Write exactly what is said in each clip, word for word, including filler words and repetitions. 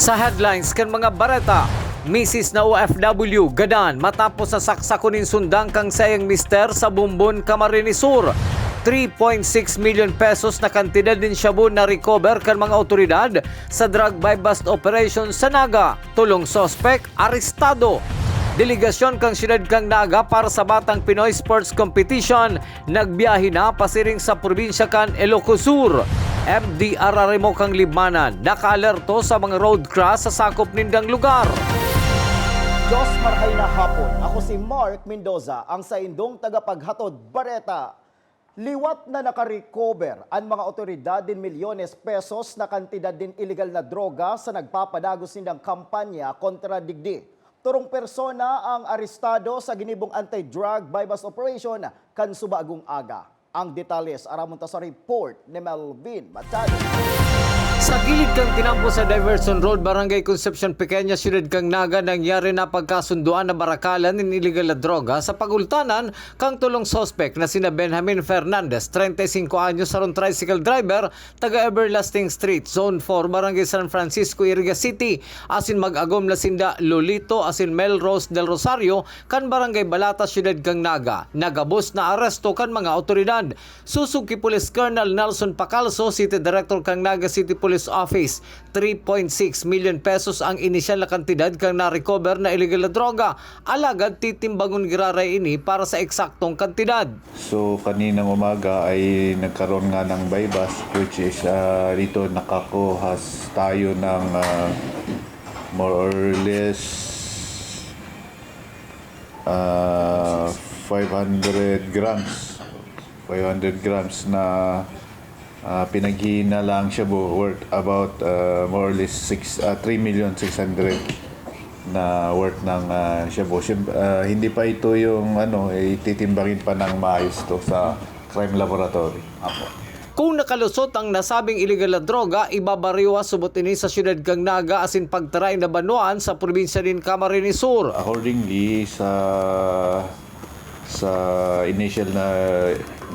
Sa headlines kan mga bareta, misis na O F W gadan matapos nasaksakon nin sundang kan saiyang mister sa Bombon, Camarines Sur. Three point six million pesos na kantidad nin shabu na-recover kan mga awtoridad sa drug buy-bust operation sa Naga. Tolong suspek arestado. Delegasyon kan siyudad kan Naga para sa Batang Pinoy Sports Competition nagbiyahe na pasiring sa probinsya kan Ilocos Sur. M D R R M O kan Libmanan nakaalerto sa mga road crash sa sakop nindang lugar. Diyos marhay na hapon. Ako si Mark Mendoza, ang saindong tagapaghatod bareta. Liwat na nakarecover an mga awtoridad nin milyones pesos na kantidad nin iligal na droga sa nagpapadagos nindang kampanya kontra digdi. Torong persona ang arestado sa ginibong anti-drug buy-bust operation kan subagong aga. Ang detalye aramon ta sa report ni Melvin Machado. Sa gilid kan tinampo sa Diversion Road, Barangay Concepcion Pequeña, siyudad kan Naga, nangyari na pagkasunduan na barakalan nin iligal na droga sa pagultanan kang tolong suspek na sina Benjamin Fernandez, treinta y cinco anyos, sarong tricycle driver, taga Everlasting Street, Zone four, Barangay San Francisco, Iriga City, asin mag-agom na sinda Lolito asin Melrose Del Rosario, kan Barangay Balata, siyudad kan Naga, nagabos na aresto kan mga awtoridad. Sosog ki Police Colonel Nelson Pacalso, City Director kan Naga City Police Office, three point six million pesos ang inisyal na kantidad kan na-recover na iligal na droga, alagad titimbangon giraray ini para sa eksaktong kantidad. So, kaninang umaga ay nagkaroon nga ng buy-bust, which is, ah, dito nakakuha s-, tayo ng, ah, more or less, ah, five hundred grams. Five hundred grams na, ah, pinaghihinalang shabu worth about, ah, more or less six, ah, three million six hundred na worth ng, ah, shabu. Siyem-, ah, hindi pa ito yung ano, eh, titimbangin pa ng maayos to sa crime laboratory. Apo. Kung nakalusot ang nasabing iligal na droga, ibabariwa subot ini sa siyudad kan Naga asin pagtaray na banwaan sa probinsya nin Camarines Sur. Accordingly, sa, sa initial na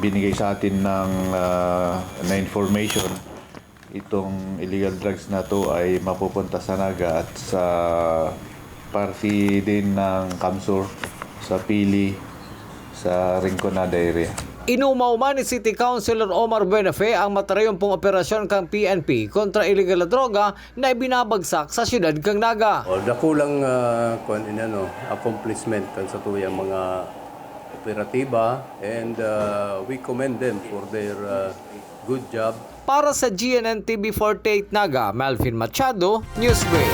binigay sa atin ng, ah, na information, itong illegal drugs na to ay mapupunta sa Naga at sa parte din ng Kamsur, sa Pili, sa Rinconada area. Inuma-uma ni City Councilor Omar Buenafe ang matarayon pong operasyon kan P N P kontra iligal na droga na ibinabagsak sa siyudad kan Naga. O, dakulang, ah, kwan, inano, accomplishment kan satuyang mga operatiba, and, ah, we commend them for their, ah, good job. Para sa G N N T V forty-eight Naga, Melvin Machado, Newsbreak.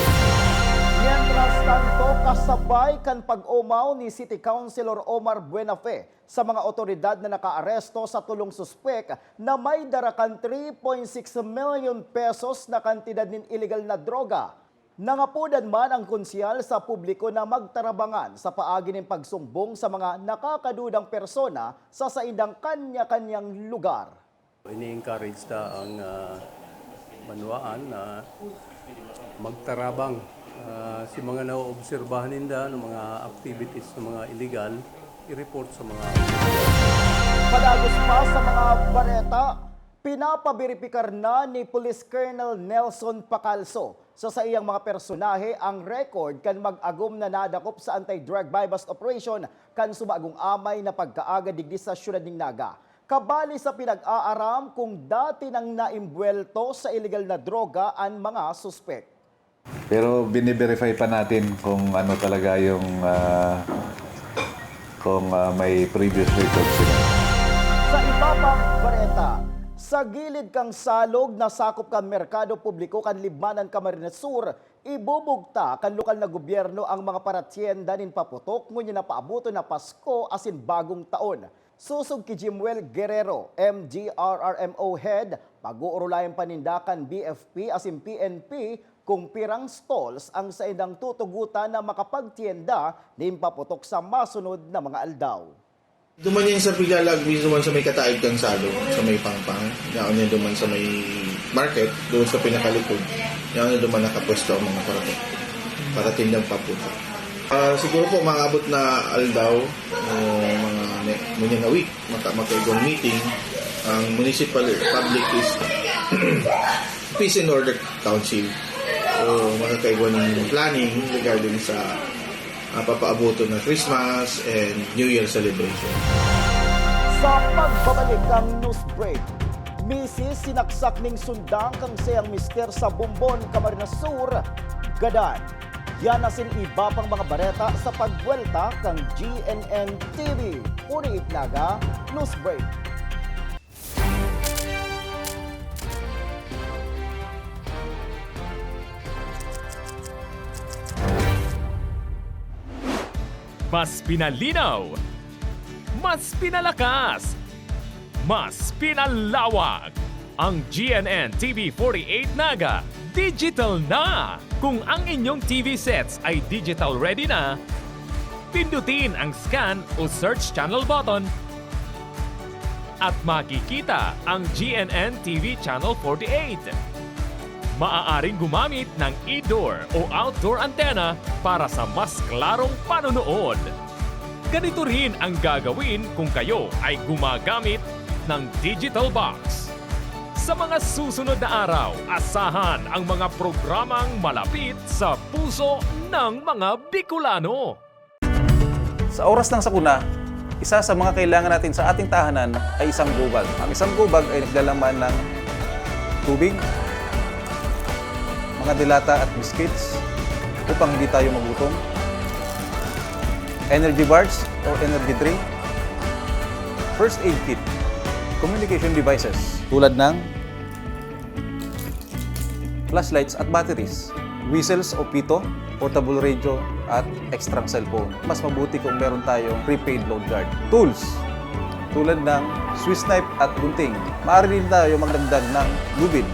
Mientras tanto, kasabay kan pag-omaw ni City Councilor Omar Buenafe sa mga otoridad na nakaaresto sa tolong suspek na may dara kan three point six million pesos na kantidad nin iligal na droga, nangapodan man ang konsehal sa publiko na magtarabangan sa paagi nin pagsumbong sa mga nakakadudang persona sa saindang kanya-kanyang lugar. Ini-encourage ta ang, ah, banwaan na magtarabang, ah, si mga naoobserbahan ninda ng mga activities ng mga illegal, i-report sa mga Padagos pa sa mga bareta, pinapaberipikar na ni Police Colonel Nelson Pacalso sa saiyang mga personahe ang record kan mag-agom na nadakop sa anti-drug buy-bust operation kan subagong amay na pagkaaga digdi sa siyudad nin Naga. Kabali sa pinag-aaram kung dati nang naimbwelto sa iligal na droga an mga suspek. Pero bine-verify pa natin kung ano talaga yung, ah, kung, ah, may previous record sila. Sa iba pang bareta, sa gilid kan salog na sakop kan merkado publiko kan Libmanan, Camarines Sur, ibubugtak kan lokal na gobyerno ang mga paratyenda nin paputok ngunyan na paaboton na Pasko asin Bagong Taon. Sosog ki Jimuel Guerrero, M D R R M O Head, pag-oorolayan pa ninda kan B F P asin P N P kung pirang stalls ang saindang tutugotan na makapagtienda nin paputok sa masunod na mga aldaw. Duman yan sa Pigalag, duman sa may Kataig kan Salog, sa may Pangpang. Yaon yan duman sa may market, doon sa pinakalikod. Yaon yan duman nakapwesto ang mga kurapot. Para tindang paputok. Ah, siguro po, maabot na aldaw, o mga ne-, ngunyan na week, maka-, magkaigwang meeting, ang Municipal Public is Peace and Order Council. So, So, mga kaiwan ng planning regarding sa, ah, papaaboton na Christmas and New Year celebration. Sa pagbabalik ng news break, misis sinaksak ning sundang kang sayang mister sa Bombon, Camarines Sur, gadan. Yan asin iba pang mga bareta sa pagbuwelta kan G N N T V. Uri Itlaga, News Break. Mas pinalinaw, mas pinalakas, mas pinalawak. Ang G N N T V forty-eight Naga digital na! Kung ang inyong T V sets ay digital ready na, pindutin ang scan o search channel button at makikita ang G N N T V Channel forty-eight. Maaaring gumamit ng indoor o outdoor antenna para sa mas klarong panonood. Ganito rin ang gagawin kung kayo ay gumagamit ng digital box. Sa mga susunod na araw, asahan ang mga programang malapit sa puso ng mga Bicolano. Sa oras ng sakuna, isa sa mga kailangan natin sa ating tahanan ay isang gubag. Ang isang gubag ay naglalaman ng tubig, mga delata at biscuits upang hindi tayo magutom, energy bars o energy drink, first aid kit, communication devices tulad ng flashlights at batteries, whistles o pito, portable radio, at extrang cellphone. Mas mabuti kung meron tayong prepaid load guard. Tools, tulad ng Swiss knife at gunting. Maaari din tayo magdagdag ng lubid.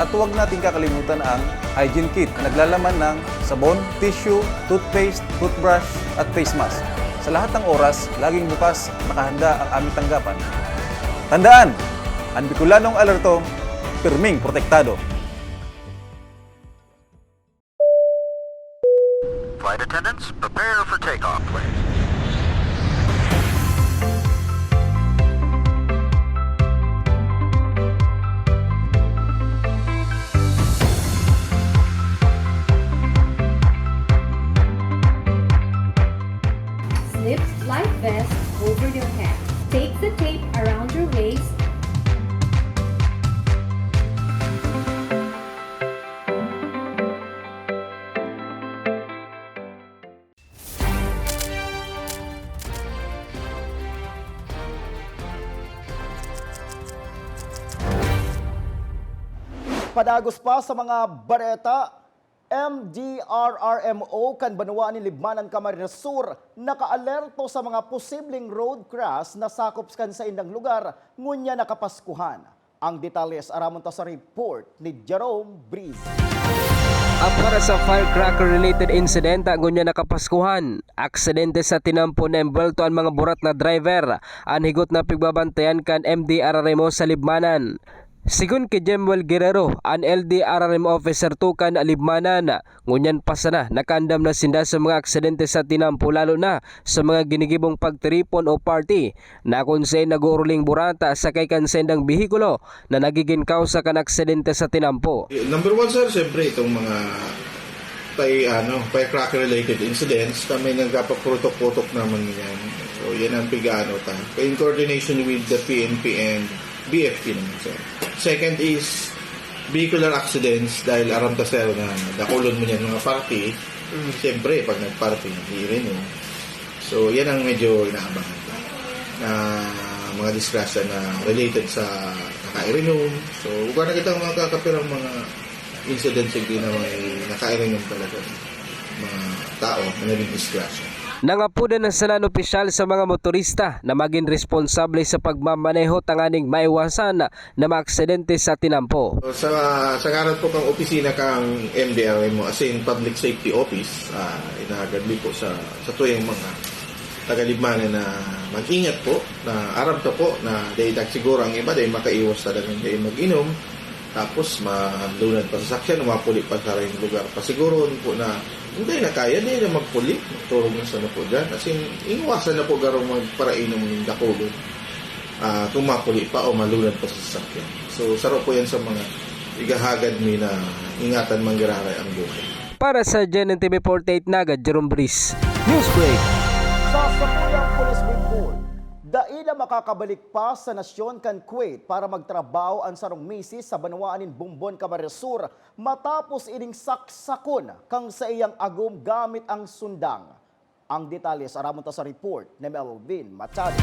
At huwag nating kakalimutan ang hygiene kit na naglalaman ng sabon, tissue, toothpaste, toothbrush, at face mask. Sa lahat ng oras, laging bukas, nakahanda ang aming tanggapan. Tandaan, ang Bicolanong alerto, pirming protektado. Flight attendants, prepare for takeoff, please. Slip life vest over your head. Take the tape around your waist. Padagos pa sa mga bareta, M D R R M O kan banwaan nin Libmanan, Camarines Sur, nakaalerto sa mga posibleng road crash na sakop kan saindang lugar ngunyan na Kapaskuhan. Ang detalye aramon ta sa report ni Jerome Breeze. Para sa firecracker-related insidente ngunyan na Kapaskuhan, aksidente sa tinampo na embuwelto an mga burat na driver, an higot na pigbabantayan kan M D R R M O sa Libmanan. Sigon ki Jemuel Guerrero, an L D R R M officer two kan Libmanan, ngunyan pa sana nakaandam na sinda sa mga aksidente sa tinampo, lalo na sa mga ginigibong pagtiripon o party na kun saen nag-uuruling burata sakay kan saindang behikulo na nagigin kausa kan aksidente sa tinampo. Number one, sir, siyempre itong mga pay, ano, firecracker-related incidents na may nagpapaputok-putok naman yan. So, yan ang pig-ano ta. In coordination with the P N P and B F P naman, sir. Second is vehicular accidents dahil aram ta, sir, na dakulon mo niyan mga party. Mm. Siyempre, pag nag-party, hindi rin yun. So, yan ang medyo inaabangan pa. Na mga disgrasya na related sa nakainom. So, ugwa na kita mga kakapirang mga incidents yung na may nakainom talaga mga tao na naging disgrasya. Nangapudan na sana an opisyal sa mga motorista na magin responsable sa pagmamaneho tanganing maiwasan na maaksidente sa tinampo. Sa, sa ngaran po kang opisina kang M D R M O, as in Public Safety Office, ah, inahagad mi po sa, sa tuyang mga tagalibmanan na mag-ingat po, na aram ta po na dahil siguro ang iba dahil makaiwas talaga dahil mag-inom, tapos malunad pa sasakyan, mapuli pa sa sarayong lugar. Pasiguroon po na hindi na kaya, di na magpuli, magturog na sana po dyan. As in, iwasan na po garong magparainom ng dakulon. Ah, kung mapuli pa o malunad pa sa sasakyan. So, saro po yan sa mga Igahagad mi na ingatan manggiraray ang buhay. Para sa G N N T V forty-eight Naga, Jerome Breeze. Newsbreak. Sa sakuyang police report, dai na makakabalik pa sa nasyon kan Kuwait para magtrabaho an sarong misis sa banwaan nin Bombon, Camarines Sur, matapos ining saksakon kan saiyang agom gamit ang sundang. Ang detalye sa aramon ta sa report ni Melvin Machado.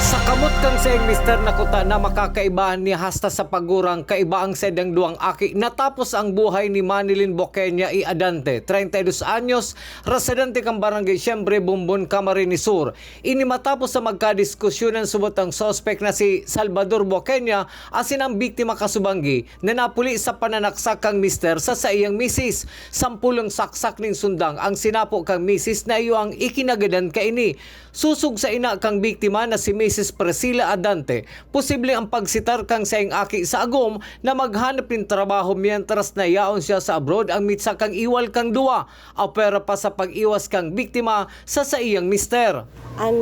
Sa kamot kan saiyang mister na kuta na makakaibahan niya hasta sa pagurang kaiba ang saindang duwang aki natapos ang buhay ni Manilin Boqueña y Adante, treinta y dos anyos, residente kan Barangay Siembre, Bombon, Camarines Sur. Ini matapos sa magkadiskusyonan subot ang suspek na si Salvador Boqueña asin ang biktima kasubanggi na napuli sa pananaksak kan mister sa saiyang misis. Sampulong saksak nin sundang ang sinapo kan misis na iyo ang ikinagadan kaini. Sosog sa ina kan biktima na si Misis Priscilla Adante, posible ang pagsitar kan saiyang aki sa agom na maghanap nin trabaho mientras na yaon siya sa abroad ang mitsa kan iwal kan duwa, apwera pa sa pag-iwas kan biktima sa saiyang mister. An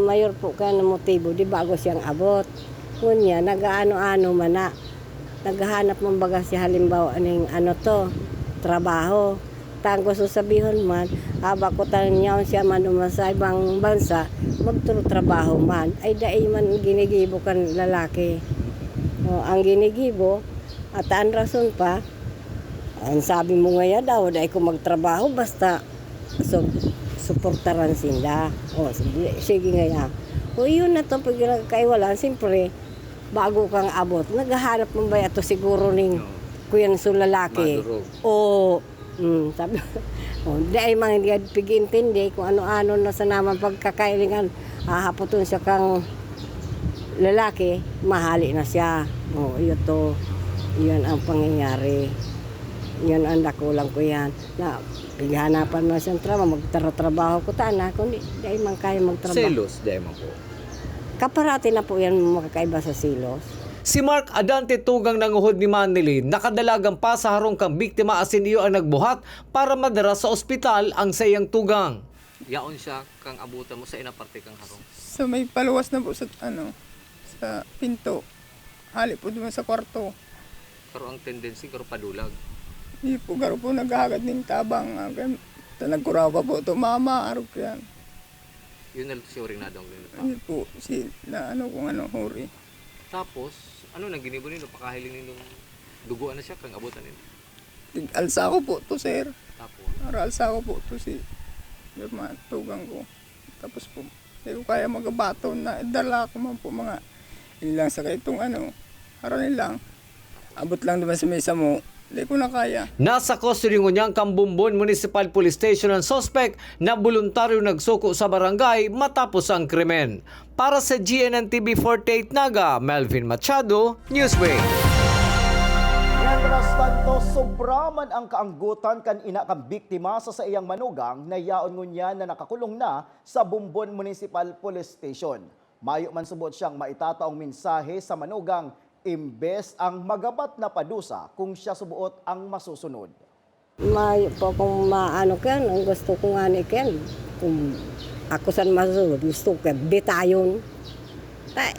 mayor po kan motibo, di bago siyang abot. Ngunyan, nag-aano-ano man na. Naghahanap man baga siya, halimbawa, ning ano to, trabaho. Ta an gusto sabihon man, haba ko tan yaon siya maduman sa ibang bansa, magtratrabaho man. Ay, dai man ginigibo kan lalaki. O, ang ginigibo, at an rason pa, an sabi mo ngaya daw, dai ko magtrabaho, basta so, suportaran sinda. O, sige, sige ngaya. O, iyon na to, pag nagkaiwalaan, siyempre, bago kang abot, naghahanap man baya to siguro ning kuyan so lalaki. Madurog. O, mm, sabi, o, dai man hindi pag-intindi kung ano-ano na sa naman pagkakailingan, hahapoton siya kang lalaki, mahali na siya. O, iyo to, iyon ang pangyayari. Iyon ang dakulang ko yan. Na, pighanapan mo siyang trabaho, magtratrabaho ko tana, kundi dai man kaya magtrabaho. Selos, dai man po. Kaparati na po yan makakaiba sa selos. Si Mark Adante, tugang nanguhod ni Manilin, nakadalagan pa sa harong kan biktima asin iyo ang nagbuhat para madara sa ospital ang saiyang tugang. Yaon siya kang abutan mo sa inaparte kang harong. Sa may paluwas na po sa, ano, sa pinto. Hali po doon sa kwarto. Pero ang tendency, pero padulag. Hindi po, garo po naghahagad ning tabang. Ah, kaya, ta nagkuraw pa po to, mama, arog yan. Yun na lang si Oring nadong linipa. Hindi po, si, na ano kung ano, huri. Tapos, ano nang ginibo nindo? Pakahiling nindong duguan na siya, kang abutan nindo. Tig-alsa ko po to, sir. Tapos, Para alsa ko po to si, yung mga tugang ko. Tapos po, hindi ko kaya magabaton na dala ko man po mga ilang sa itong ano, harani lang. Abot lang naman sa mesa mo, hindi ko na kaya. Nasa custody ngunyan kan Bombon Municipal Police Station ang suspek na boluntaryo nagsuko sa barangay matapos ang krimen. Para sa G N N T V forty-eight Naga, Melvin Machado, Newsbreak. Mientras tanto, sobra man ang kaanggotan kan ina kan biktima sa saiyang manugang na yaon ngunyan na nakakulong na sa Bombon Municipal Police Station. Mayo man subot siyang maitataong mensahe sa manugang, imbes ang magabat na padusa kung siya suboot ang masusunod. Mayo po akong maano kan, ang gusto ko nga ni kan, kung ako san masusunod, gusto ko bitayon. Ay,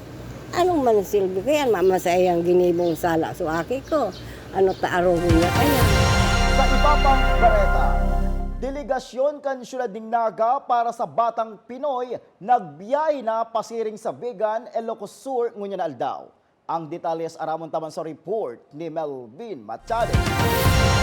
ano man silbi ko yan, mamasay ang ginibong sala so aki ko. Ano ta arogon niya kaya? Sa iba pang bareta, delegasyon kan Siyudad nin Naga para sa Batang Pinoy nagbiyahe na pasiring sa Vigan, Ilocos Sur ngunyan na aldaw. Ang detalye sa aramon ta man sa report ni Melvin Machado.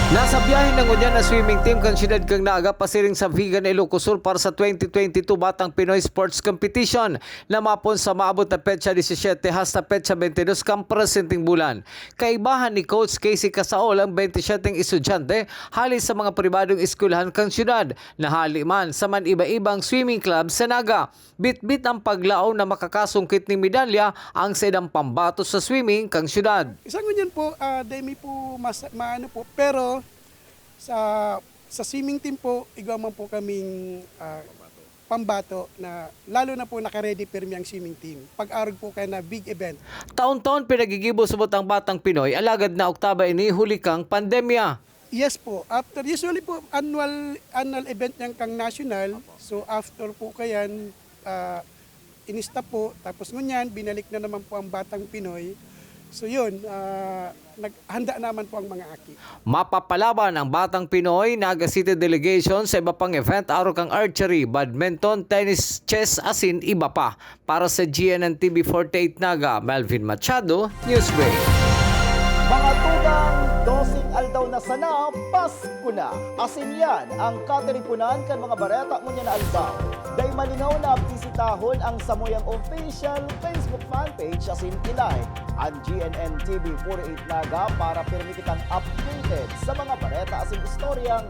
Nasa biyahe na ngunyan na swimming team kan siyudad kan Naga pasiring sa Vigan, Ilocos Sur para sa twenty twenty-two Batang Pinoy Sports Competition na mapon sa maabot na petsa disisiete hasta petsa bente dos kan presenteng bulan. Kaibahan ni Coach Casey Casaol ang bente y siyete estudyante hali sa mga pribadong eskwelahan kan siyudad na hali man sa man iba-ibang swimming club sa Naga. Bitbit ang paglaom na makakasungkit nin medalya ang saindang pambato sa swimming kan siyudad. Sa ngunyan po, ah, dai mi po mas, maano po, pero sa sa swimming team po, igwa man po kaming ah, pambato na lalo na po naka-ready pirmi ang swimming team. Pag-arog po kaya na big event. Taon-taon pinagigibo subot ang Batang Pinoy, alagad naoktaba ini huli kang pandemya. Yes po. After, usually po, annual annual event yan kang national. So after po kayan, ah, in-stop po. Tapos ngunyan, binalik na naman po ang Batang Pinoy. So yun, ah, naghanda naman po ang mga aki. Mapapalaban ang Batang Pinoy Naga City Delegation sa iba pang event, arog kan archery, badminton, tennis, chess asin iba pa. Para sa G N N T V forty-eight Naga, Melvin Machado, Newsbreak. Mga tugang, doseng aldaw na sana, Pasko na! Asin yan ang katiriponan kan mga bareta ngunyan na aldaw. Dai malingaw na bisitahon ang samuyang official Facebook fanpage asin i-like an G N N T V forty-eight Naga para pirmi kitang updated sa mga bareta asin istoryang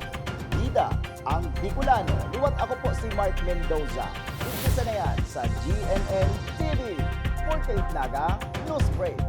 bida ang Bicolano. Liwat ako po si Mark Mendoza. Umpisa na yan sa G N N T V forty-eight Naga Newsbreak.